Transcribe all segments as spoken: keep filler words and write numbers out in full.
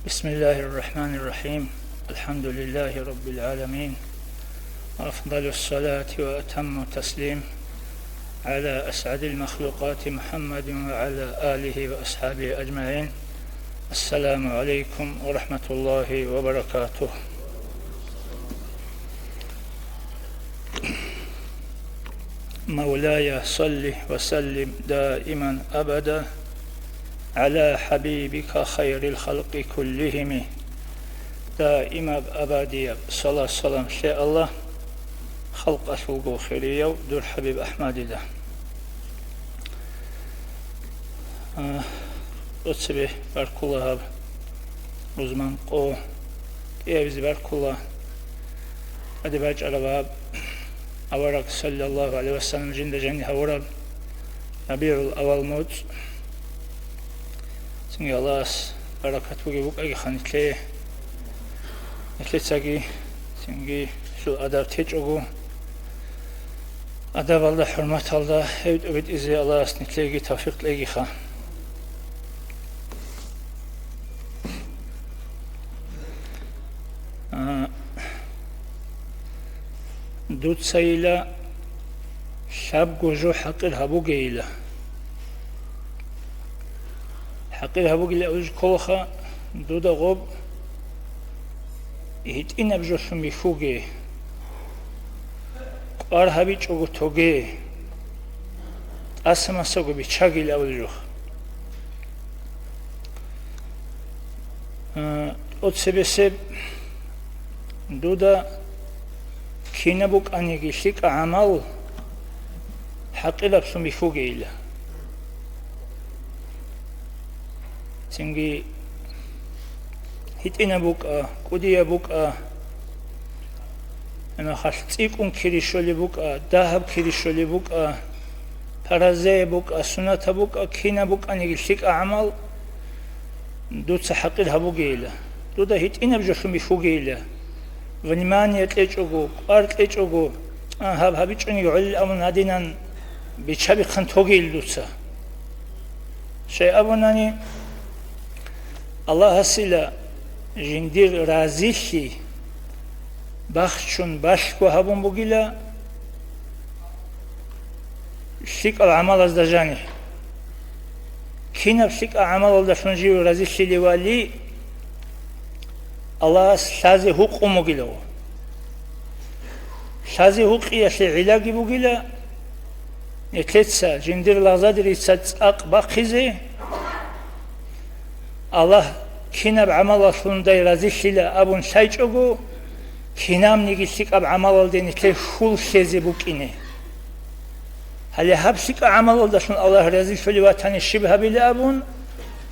بسم الله الرحمن الرحيم. الحمد لله رب العالمين. أفضل الصلاة وأتم التسليم على أسعد المخلوقات محمد وعلى آله وأصحابه أجمعين. السلام عليكم ورحمة الله وبركاته. مولاي صل وسلم دائما أبدا على حبيبك خير الخلق كلهم. Даимаб абадияб салат-салам лъе Аллагь, халкъалъулго хирияв дур ХӀабиб АхӀмадида. А, тӀоцебе баркула гьаб, рузман къо кӀиабизе баркула. ТӀаде бачӀараб гьаб авараг, саллаллагьу гӀалайгьи вассалам, жинда жаниб гьавураб РабигӀул-аввал моцӀ. Цинги Аллагьас баракат бугеб букӀагиха нилъее. Нилъецаги цинги щул адаб течӀого, адабалда, хӀурматалда гьев тӀобитӀизе Аллагьас нилъееги тавфикъ кьегиха. А, дуцайила лъабго жо хӀакъир гьабугейила. ХӀакъир гьабугила абулеб кколаха, дуда гъоб гьитӀинаб жолъун бихьуге, кӀвар гьабичӀого тоге, тӀаса-масаго биччагила абулеб жо. А, тӀоцебесеб дуда кинаб букӀаниги лъикӀа гӀамал хӀакъираблъун бихьугейила. Цинги гьитӀинаб букӀа, кӀудияб букӀа, гьанахъалъ цӀикӀкӀун кири щолеб букӀа, дагьаб кири щолеб букӀа, паразе букӀа, сунатаб букӀа, кинаб букӀаниги лъикӀа гӀамал дуца хӀакъир гьабугейила. Дуда гьитӀинаб жолъун бихьугейила. Внимание кьечӀого, кӀвар кьечӀого, а, гьаб гьабичӀониги гӀолил абун гьадинан биччабихъан тогейил дуца. Щай абунани, Аллагьасила жиндир разилъи бахчун балъго гьабун бугила лъикӀал гӀамалазда жаниб. Кинаб лъикӀал гӀамалалдалъун жив разилъилевали, Аллагьас лъазе гьукъун бугилаво. Лъазе гьукъиялъе гӀиллаги бугила, нилъеца жиндир лагъзадерица цӀакъ бахъизе, Аллагь кинаб гӀамалалъундай разилъила абун лъайчӀого, кинабниги лъикӀаб гӀамалалде нилъер хьул лъезе букӀине. Гьале гьаб лъикӀаб гӀамалалдалъун Аллагь разилъулев ватани щиб гьабила абун,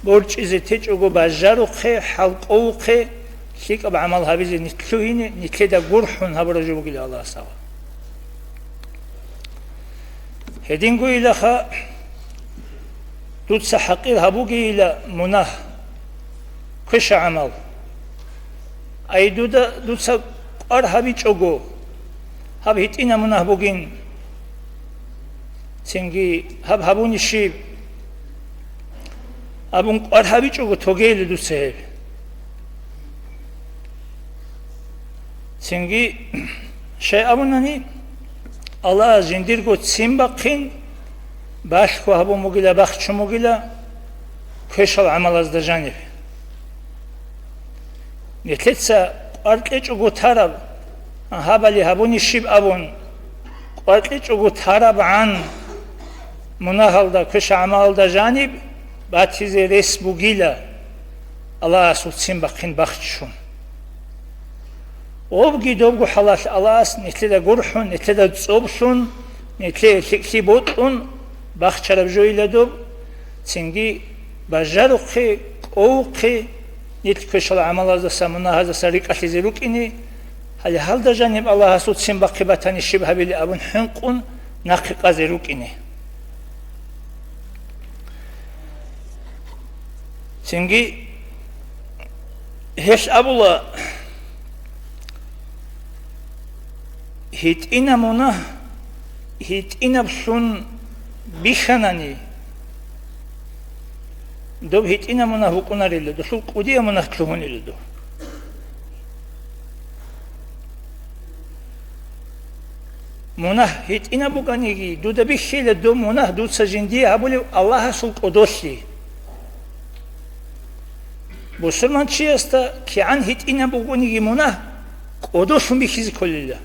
борчӀизе течӀого бажарухъе, хӀалкӀовухъе, лъикӀаб гӀамал гьабизе нилъ лъугьине, нилъеда гурхӀун гьабураб жо бугила Аллагьас гьабун. Гьединго илаха, дуца хӀакъир гьабугейила мунагь, квеша гӀамал. Ай дуда, дуца кӀвар гьабичӀого, гьаб гьитӀина мунагь бугин, цинги гьаб гьабуни щиб абун кӀвар гьабичӀого тогейила дуца гьеб. Цинги щай абунани, Аллагьас жиндирго ццин бахъин, балъго гьабун бугила, бахчун бугила квешал гӀамалазда жаниб. Нилъеца кӀвар кьечӀого тараб, гьабали гьабуни щиб абун, кӀвар кьечӀого тарабгӀан мунагьалда, квешал гӀамалалда жаниб батизе рес бугила, Аллагьасул ццин бахъин бахчун. Гъобги добго хӀалалъ Аллагьас нилъеда гурхӀун, нилъеда цӀоблъун, нилъее лъикӀлъи бокьун бахчараб жойила доб, цинги бажарухъе, кӀовухъе, нилъ квешал гӀамалаздаса, мунагьаздаса рикӀкӀалъизе рукӀине, гьале гьалда жаниб Аллагьасул ццин бахъи батани щиб гьабилеб абун хӀинкъун нахъе къазе рукӀине. Цинги гьелъ абула, гьитӀина мунагь гьитӀинаблъун бихьанани, Доб гьитӀинаб мунагь букӀунарила, долъул кӀудияб мунагь лъугьунила доб. Мунагь гьитӀинаб букӀаниги, дуда бихьила доб мунагь дуца жиндие гьабулев Аллагьасул кӀодолъи. Бусурманчиясда кигӀан гьитӀинаб бугониги мунагь кӀодолъун бихьизе кколила.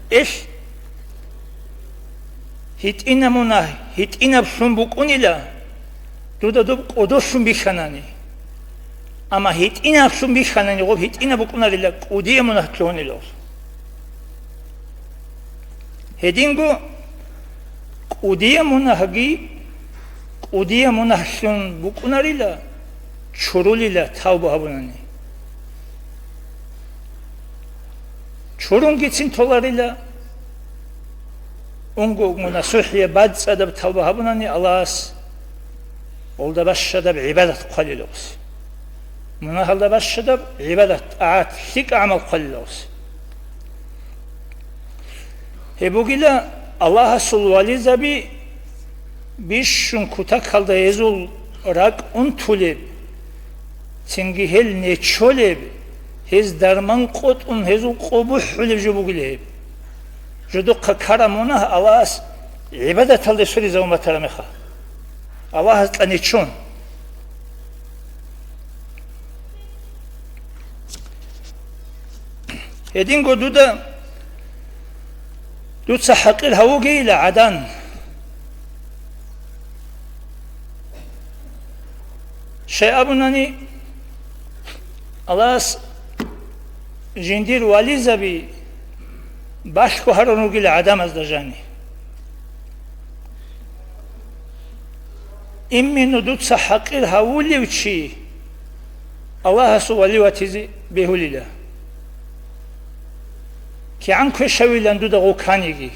Эл, гьитӀинаб мунагь гьитӀинаблъун букӀунила, дуда доб кӀодолъун бихьанани. Амма гьитӀинаблъун бихьанани, гъоб гьитӀинаб букӀунарила, кӀудияб мунагь лъугьунила. Гьединго кӀудияб мунагьги кӀудияб мунагьлъун букӀунарила, чурулила тавба гьабунани. Чурунгицин толарила, унго-унго насухӀияб бацӀцӀадаб тавба гьабунани Аллагьас, гъолда бащадаб гӀибадат хъвалила гъос. Мунагьалда бащадаб гӀибадат, тӀагӀат, лъикӀ гӀамал хъвалила гъос. Гьеб бугила Аллагьасул вализаби бищун кутакалда гьезул ракӀ унтулеб, цинги гьел нечолеб, гьез дарман къотӀун гьезул къо бухӀулеб жо бугила гьеб. Жодухъа ккараб мунагь Аллагьас гӀибадаталде сверизавун батараб мехалъ, Аллагьас кьаничун. Гьединго дуда, дуца хӀакъир гьавугейила гӀадан. Щай абунани, Аллагьас жиндир вализаби балъго гьарун ругила гӀадамазда жани. Именно дуца хӀакъир гьавулев чи Аллагьасул вали ватизе бегьулила. КигӀан квешавилан дуда гъов кканиги.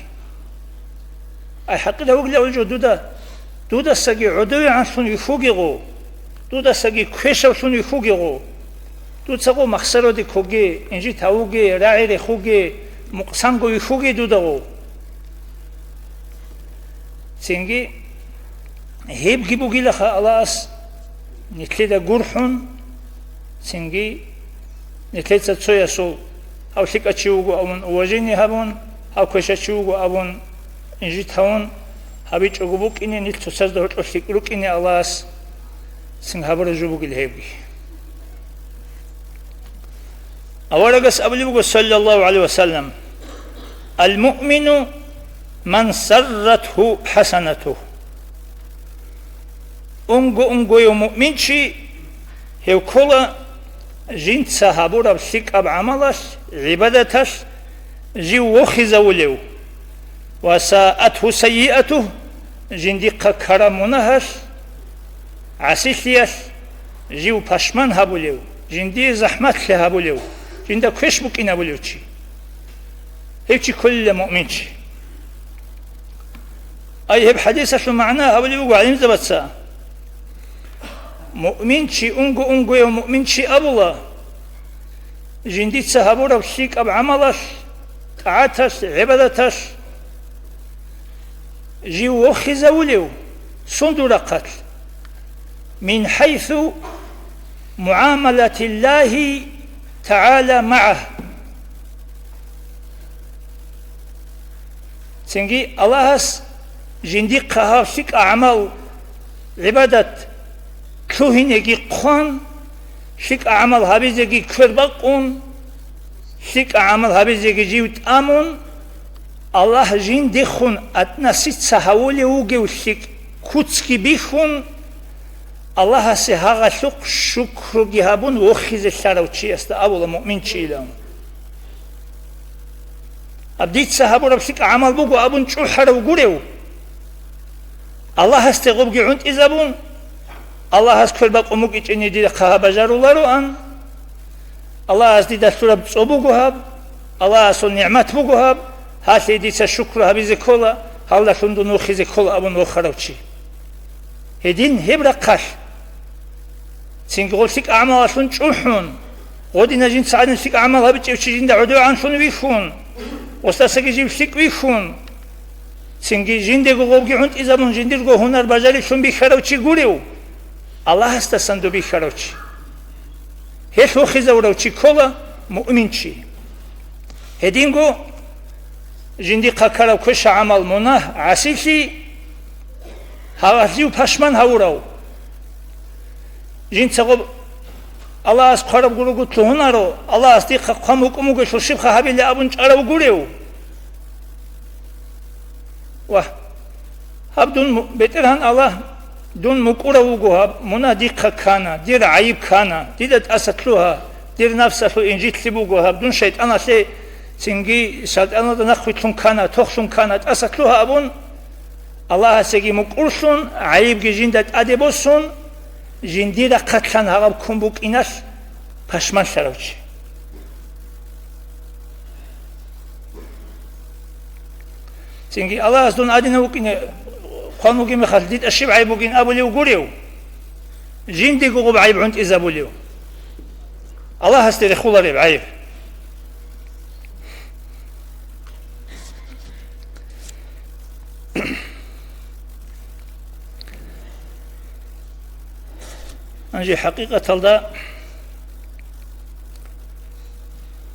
Ай, хӀакъир гьавулев жо дуда, дудасаги гӀодовегӀанлъун вихьугего, дудасаги квешавлъун вихьугего. Дуцаго махсароде ккоге, инжит гьавуге, рагӀи рехуге, мукъсанго вихьуге дудаго. Цинги гьебги бугилаха Аллагьас нилъеда гурхӀун, цинги нилъеца цоясул гьав лъикӀав чи вуго абун уважение гьабун, гьав квешав чи вуго абун инжит гьавун, гьабичӀого букӀине, нилъ цоцазда гьоркьор лъикӀ рукӀине Аллагьас цин гьабураб жо бугила гьебги. Аварагас абулеб буго, саллаллагьу гӀалайгьи ва саллам: «Ал-муъмину ман сарратгьу хӀасанатугь». Унго-унгояв муъминчи гьев ккола жинца гьабураб лъикӀаб гӀамалалъ, гӀибадаталъ жив вохизавулев, «ва саатгьу сайиатугь», жиндихъа ккараб мунагьалъ, гӀасилъиялъ жив пашман гьабулев, жиндие захӀматлъи гьабулев, жинда квеш букӀин абулев чи. Гьев чи кколила муъминчи. Ай, гьеб хӀадисалъул магӀна гьабулеб буго гӀалимзабаца. Муъминчи, унго-унгояв муъминчи абула, жиндица гьабураб лъикӀаб гӀамалалъ, тӀагӀаталъ, гӀибадаталъ жив вохизавулев сундул рахъалъ, мин хӀайсу мугӀамалатиллагьи тагӀала магӀагь. Цинги Аллагьас жиндихъа гьаб лъикӀа гӀамал, гӀибадат лъугьинеги хъван, лъикӀа гӀамал гьабизеги квербакъун, лъикӀа гӀамал гьабизеги жив тӀамун, Аллагь жиндехун атнасица гьавулев вугев лъикӀ куцги бихьун, Аллагьасе гьагъалъухъ шукруги гьабун вохизе лъарав чиясда абула муъминчийилан. Гьаб дица гьабураб лъикӀ гӀамал буго абун чӀухӀарав гурев? Аллагьасде гъобги гӀунтӀизабун, Аллагьас квербакъун букӀичӀине дидахъа гьаб бажарулароан. Аллагьас дида лъураб цӀоб буго гьаб, Аллагьасул нигӀмат буго гьаб, гьалъие дица шукру гьабизе ккола, гьалдалъун дун вохизе ккола абун вохарав чи. Гьедин гьеб рахъалъ. Цинги гъоб лъикӀ гӀамалалъун чӀухӀун, гъодина жинца гӀадин лъикӀ гӀамал гьабичӀев чи жинда гӀодовегӀанлъун вихьун, гъосдасаги жив лъикӀ вихьун. Цинги жиндего гъобги гӀунтӀизабун жиндирго гьунар бажарилъун бихьарав чи гурев, Аллагьасдасан доб бихьарав чи. Гьелъ вохизавурав чи ккола муъмин чи. Гьединго жиндихъа ккараб квеша гӀамал, мунагь, гӀасилъи, гьалъ жив пашман гьавурав. Жинцаго Аллагьас хъвараб гурого лъугьунаро, Аллагьас дихъа хъван вукӀун вугелъул щибха гьабилеб абун чӀарав гурев? Вагь, гьаб дун му-, БетӀергьан Аллагь, дун мукӀурав вуго гьаб, мунагь дихъа ккана, дир гӀайиб ккана, дида тӀаса лъугьа, дир напсалъул инжитлъи буго гьаб, дун шайтӀаналъе цинги шайтӀаналда нахъвилълъун ккана, тохлъун ккана, тӀаса лъугьа абун, Аллагьасеги мукӀурлъун, гӀайибги жинда тӀаде босун, жиндир рахъалъан гьаб ккун букӀиналъ пашманлъарав чи. Цинги Аллагьас дун гӀадинав вукӀине хъван вугеб мехалъ, дида щиб гӀайиб бугин абулев гурев? Жиндего гъоб гӀайиб гӀунтӀизабулев? Аллагьасде рехулареб гӀайиб. Гьанже хӀакъикъаталда,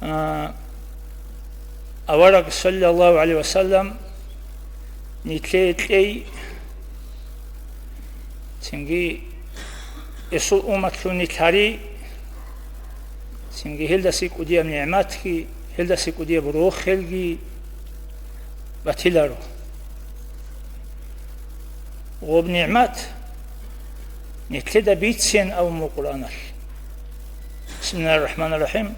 а, авараг, саллаллагьу гӀалайгьи ва саллам, нилъее кьей, цинги гьесул умматлъун нилъ гьари, цинги гьелдаса кӀудияб нигӀматги, гьелдаса кӀудияб рохелги батиларо. Гъоб нигӀмат нилъеда бицен абун буго Къуръаналъ. Бисмиллагьир рахӀманир рахӀим.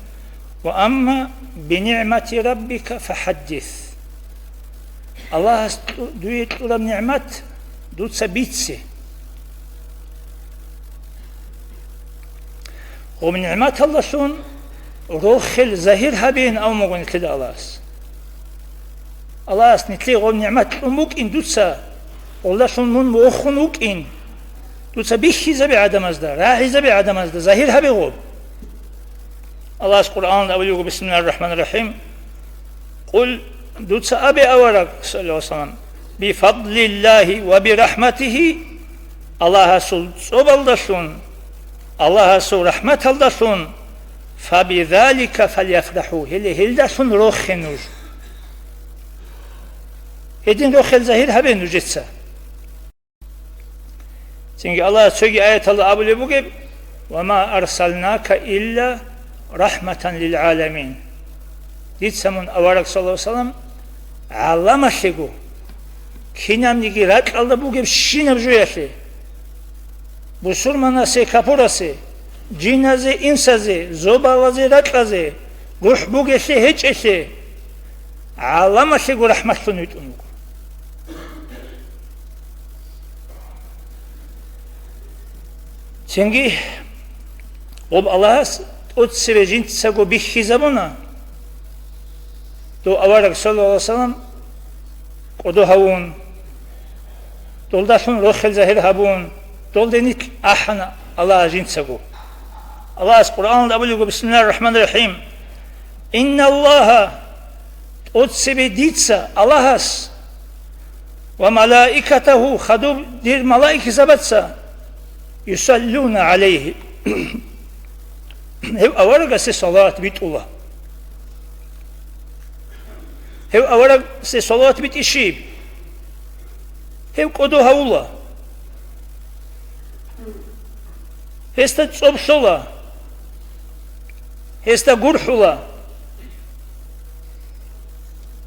«Ва амма бинигӀмати раббика фахӀаддис». Аллагьас кьу-, дуе кьураб нигӀмат дуца бице. Гъоб нигӀматалдалъун рохел загьир гьабеян абун буго нилъеда Аллагьас. Аллагьас нилъее гъоб нигӀмат кьун букӀин дуца, гъолдалъун мун вохун вукӀин, дуца бихьизабе гӀадамазда, рагӀизабе гӀадамазда, загьир гьабе гъоб. Аллагьас Къуръаналда абулеб буго, бисмиллагьир рахӀманир рахӀим, «Къул», дуца абе, авараг, саллаллагьу гӀалайгьи ва саллам, «Бифадлиллагьи ва бирахӀматигьи», Аллагьасул цӀобалдалъун, Аллагьасул рахӀматалдалъун, «фабизалика фальяфрахӀу», гьеле гьелдалъун рохе нуж. Гьедин рохел загьир гьабе нужеца. Цинги Аллагьас цоги аяталда абулеб бугеб: «Ва ма арсалнака илля рахӀматан лил гӀаламин». Дица мун, авараг, саллаллагьу гӀалайгьи ва саллам, гӀаламалъего, кинабниги ракьалда бугебщинаб жоялъе, бусурманасе, капурасе, жиназе, инсазе, зобалазе, ракьазе, рухӀ бугелъе, гьечӀелъе, гӀаламалъего рахӀматлъун витӀун вуго. Цинги гъоб Аллагьас тӀоцебе жинцаго бихьизабуна, дов авараг, саллаллагьу гӀалайгьи ва саллам, кӀодо гьавун, долдалъун рохел загьир гьабун, долде нилъ ахӀана Аллагьас жинцаго. Аллагьас Къуръаналда абулеб буго, бисмиллагьир рахӀманир рахӀим, «Инналлагьа», тӀоцебе дица, Аллагьас, «ва малаикатагьу», хадуб дир малаикзабаца, «юсаллуна гӀалайгьи», гьев аварагасе салават битӀула. Гьев аварагасе салават битӀи щиб? Гьев кӀодо гьавула. Гьесда цӀоб лъола. Гьесда гурхӀула.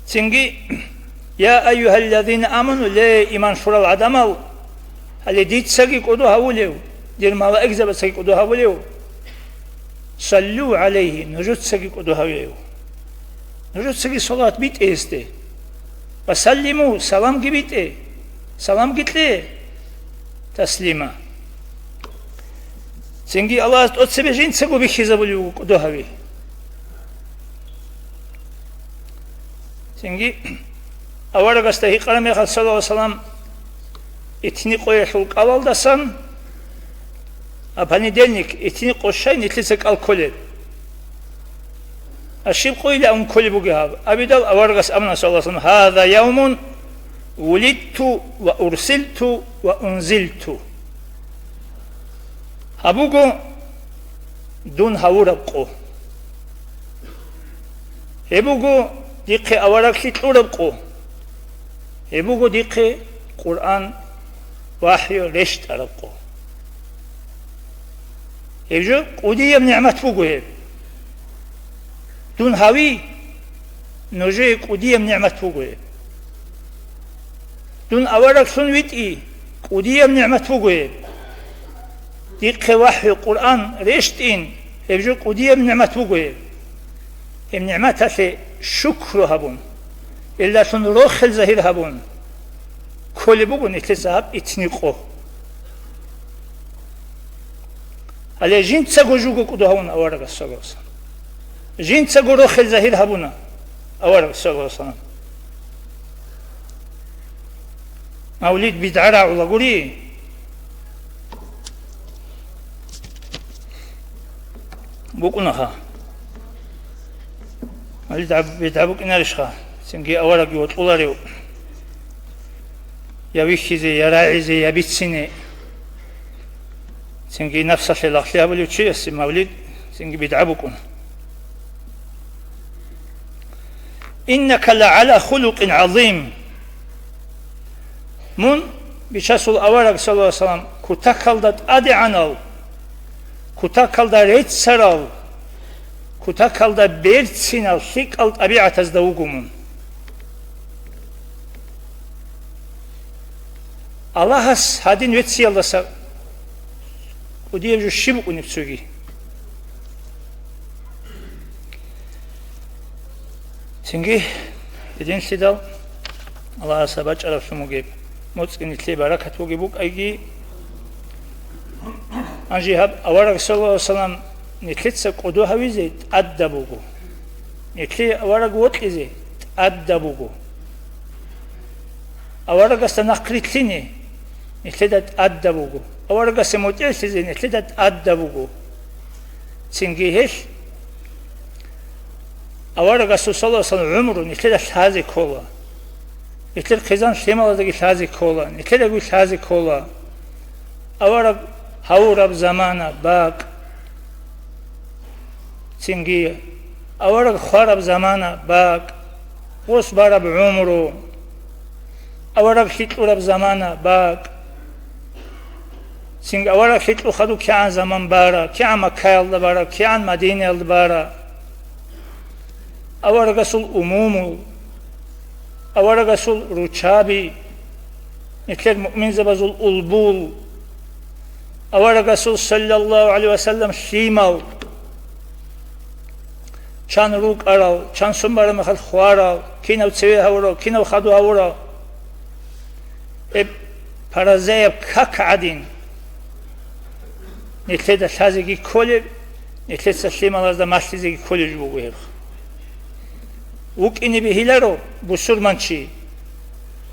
Цинги, «Я айюгьаллазина аману», ле, иман лъурал гӀадамал, гьале дицаги кӀодо гьавулев, дир малаикзабацаги кӀодо гьавулев, «саллу гӀалайгьи», нужецаги кӀодо гьаве. Нужецаги салават битӀе гьесде. «Ва саллиму», саламги битӀе, саламги кье, «таслима». Цинги Аллагьас тӀоцебе жинцаго бихьизабулеб буго кӀодо гьави. Цинги аварагасда гьикъараб мехалъ, саллаллагьу гӀалайгьи ва саллам, итни къоялъул кӀалалдасан, а понедельник, итни къо щай нилъеца кӀал кколеб? А щиб къойилан кколеб бугеб гьаб? Абидал аварагас абуна, саллаллагьу гӀалайгьи ва саллам: «Гьаза явмун Вулидту ва урсилту ва унзилту. Гьаб буго дун гьавураб къо. Гьеб буго дихъе авараглъи кьураб къо. Гьеб буго дихъе Къуръан вахӀю рещтӀараб къо. Гьеб жо кӀудияб нигӀмат буго гьеб. Дун гьави, нужее кӀудияб нигӀмат буго гьеб. Дун авараглъун витӀи, кӀудияб нигӀмат буго гьеб. Дихъе вахӀю Къуръан рещтӀин, гьеб жо кӀудияб нигӀмат буго гьеб. Гьеб нигӀматалъе шукру гьабун, гьелдалъун рохел загьир гьабун, кколеб буго нилъеца гьаб итни къо. Гьале жинцаго жуго кӀудо гьавуна аварагас, саллаллагьу гӀалайгьи ва саллам. Жинцаго рохел загьир гьабуна аварагас, саллаллагьу гӀалайгьи ва саллам. Мавлид бидгӀа рагӀула гури. БукӀунаха. Мавлид гьаб-, бидгӀа букӀинарищха? Цинги аварагги вокьуларев. Я вихьизе, я рагӀизе, я бицине. Цинги напсалъе лагълъи гьабулев чиясе мавлид цинги бидгӀа букӀун. «Иннака лагӀала хулукъин гӀазим». Мун, Бичасул авараг, саллаллагьу гӀалайгьи ва саллам, кутакалда тӀадегӀанал, кутакалда реццарал, кутакалда берцинал лъикӀал тӀабигӀатазда вуго мун. Аллагьас гьадин вецциялдаса кӀудияб жо щиб букӀунеб цоги? Цинги, гьединлъидал, Аллагьас гьаб бачӀараблъун бугеб, моцӀги нилъее баракат бугеб букӀайги. Гьанже гьаб авараг, саллаллагьу гӀалайгьи ва саллам, нилъеца кӀодо гьавизе тӀадаб буго. Нилъее авараг вокьизе тӀадаб буго. Аварагасда нахърилълъине нилъеда тӀадаб буго. Аварагасе мутӀигӀлъизе нилъеда тӀадаб буго. Цинги гьелъ аварагасул, саллаллагьу гӀалайгьи ва саллам, гӀумру нилъеда лъазе ккола. Нилъер хъизан-лъималаздаги лъазе ккола, нилъедаги лъазе ккола. Авараг гьавураб замана бакӀ. Цинги авараг хвараб замана бакӀ, гъос бараб гӀумру, авараг лъикьураб замана бакӀ. Цинги авараг лъикьу хадуб кигӀан заман бара, кигӀан Маккаялда бара, кигӀан Мадинаялда бара. Аварагасул умумул, аварагасул руччаби, нилъер муъминзабазул улбул, аварагасул, саллаллагьу гӀалайгьи ва саллам, лъимал, чан рукӀарал, чан сон бараб мехалъ хварал, кинав цеве гьавурал, кинав хадув гьавурал, гьеб паразаяб как гӀадин, нилъеда лъазеги кколеб, нилъеца лъималазда малъизеги кколеб жо буго гьеб. ВукӀине бегьиларо бусурманчи,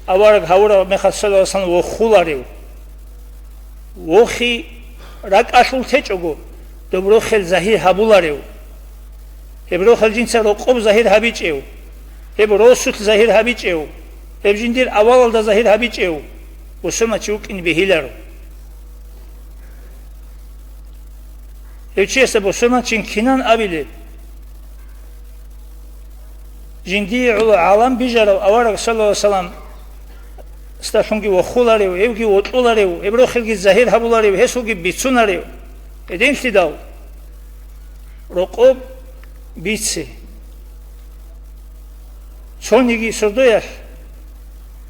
авараг гьавураб мехалъ, саллаллагьу гӀалайгьи ва саллам, вохуларев. Вохи ракӀалъул течӀого, доб рохел загьир гьабуларев. Гьеб рохел жинца рокъоб загьир гьабичӀев, гьеб росулъ загьир гьабичӀев, гьеб жиндир авалалда загьир гьабичӀев бусурманчи вукӀине бегьиларо. Гьев чиясда бусурманчин кинан абилеб? Жиндие гӀоло гӀалам бижарав авараг, саллаллагьу гӀалайгьи ва саллам, сталъунги вохуларев, гьевги вокьуларев, гьеб рохелги загьир гьабуларев, гьесулги бицунарев. Гьединлъидал рокъоб бице. Цониги сордоялъ,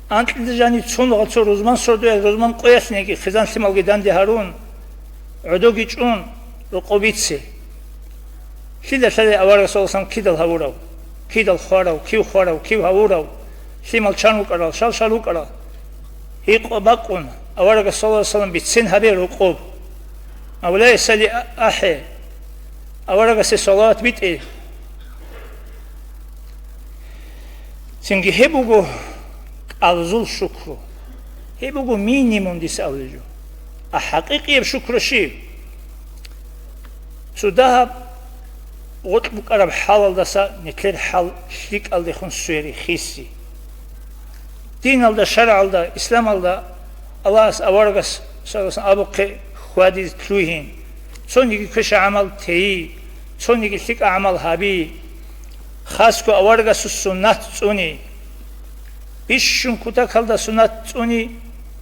анкьида жанив цун вугьа цо рузман сордоялъ, рузман къоялъниги хъизан-лъималги данде гьарун, гӀодоги чӀун, рокъоб бице. Лъида лъалеб авараг, саллаллагьу гӀалайгьи ва саллам, кидал гьавурав, кидал хварав, кив хварав, кив гьавурав, лъимал чан вукӀарал, шал-шал вукӀарал. Гьикъо бакъун, аварагас, саллаллагьу гӀалайгьи ва саллам, бицен гьабе рокъоб. Мавлае салли а-, ахӀе. Аварагасе салават битӀе. Цинги гьеб буго кӀалзул шукру. Гьеб буго минимум дица абулеб жо. А хӀакъикъияб шукру щиб? Цо дагьаб гъоркь букӀараб хӀалалдаса нилъер хӀал лъикӀалдехун сверихъиси. Диналда, шаргӀалда, исламалда Аллагьас аварагас, саллаллагьу гӀалайгьи ва саллам, абухъе хьвадизе лъугьин, цониги квеша гӀамал тейи, цониги лъикӀа гӀамал гьаби, хасго аварагасул суннат цӀуни. Бищун кутакалда суннат цӀуни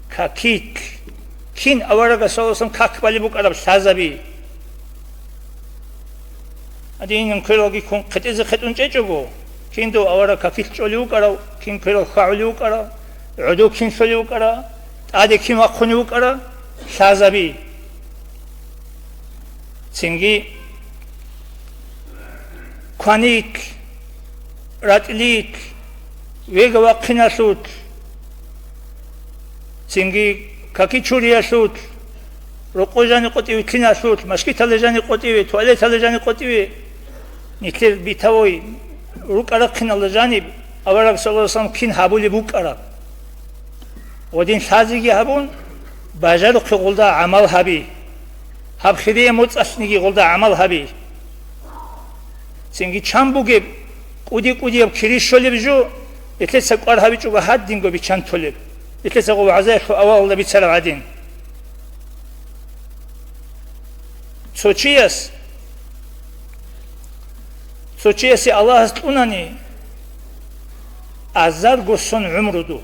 какилъ. Кин аварагас, саллаллагьу гӀалайгьи ва саллам, как балеб букӀараб лъазаби. Гьадинан квералги ккун хъетӀезе хъетӀун чӀечӀого, кин дов авараг какилъ чӀолев вукӀарав, кин кверал хьвагӀулев вукӀарав, гӀодов кин лъолев вукӀарав, тӀаде кин вахъунев вукӀарав, лъазаби. Цинги кванилъ, ратӀлилъ, вега вахъиналъулъ, цинги каки чуриялъулъ, рокъо жани къотӀиве лъиналъулъ, машгиталда жани къотӀиве, туалеталда жани къотӀиве, нилъер битавой рукӀа-рахъиналда жаниб авараг, саллаллагьу гӀалайгьи ва саллам, кин гьабулеб букӀараб. Гъодин лъазеги гьабун, бажарухъе гъолда гӀамал гьаби. Гьаб хириял моцӀалъниги гъолда гӀамал гьаби. Цинги чан бугеб, кӀуди-кӀудияб кири щолеб жо, нилъеца кӀвар гьабичӀого гьадинго биччан толеб, нилъеца гъо вагӀзаялъул авалалда бицараб гӀадин. Цо чияс, цо чиясе Аллагьас кьунани азарго сон гӀумруду.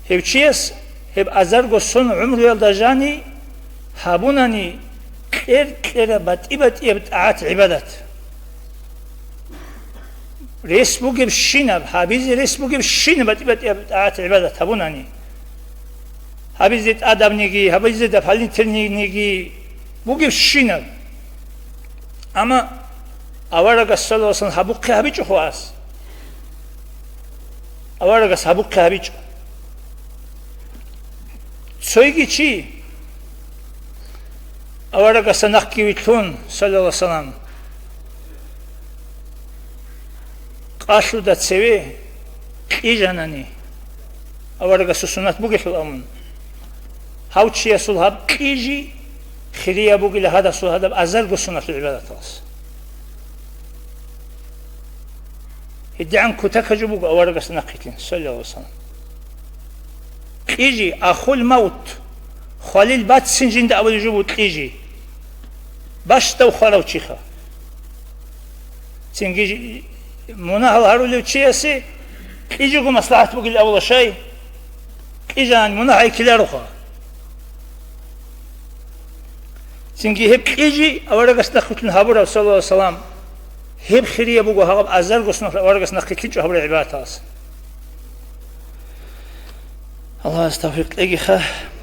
Гьев чияс гьеб азарго сон гӀумруялда жани гьабунани кьер-кьераб батӀи-батӀияб тӀагӀат-гӀибадат. Рес бугебщинаб, гьабизе рес бугебщинаб батӀи-батӀияб тӀагӀат-гӀибадат гьабунани. Гьабизе тӀадабниги, гьабизе дополнительныйниги бугебщинаб. Амма аварагас, саллаллагьу гӀалайгьи ва саллам, гьабухъе гьабичӀо хъугьас. Аварагас гьабухъе гьабичӀо. Цойги чи аварагасда нахъги вилълъун, саллаллагьу гӀалайгьи ва саллам, къалъуда цеве кьижанани, аварагасул суннат бугелъул абун, гьав чиясул гьаб кьижи хирияб бугила гьадасул гьадаб азарго суннатлъул гӀибадаталас. ГьедигӀан кутакаб жо буго аварагасда нахъилъин, саллаллагьу гӀалайгьи ва саллам. Кьижи, ахул маут, хвалил бацин жинда абулеб жо буго кьижи. Бащдав хварав чиха. Цинги жи-, мунагьал гьарулев чиясе кьижиго маслахӀат бугил абула шай, кьижан мунагь гӀайккилароха. Цинги гьеб кьижи аварагас нахъвилълъун гьабураб, саллаллагьу гӀалайгьи ва саллам, гьеб хирияб буго гьаб азарго суннат аварагас нахъвилълъичӀо гьабураб гӀибадаталас. Аллагьас тавфикъ кьегиха.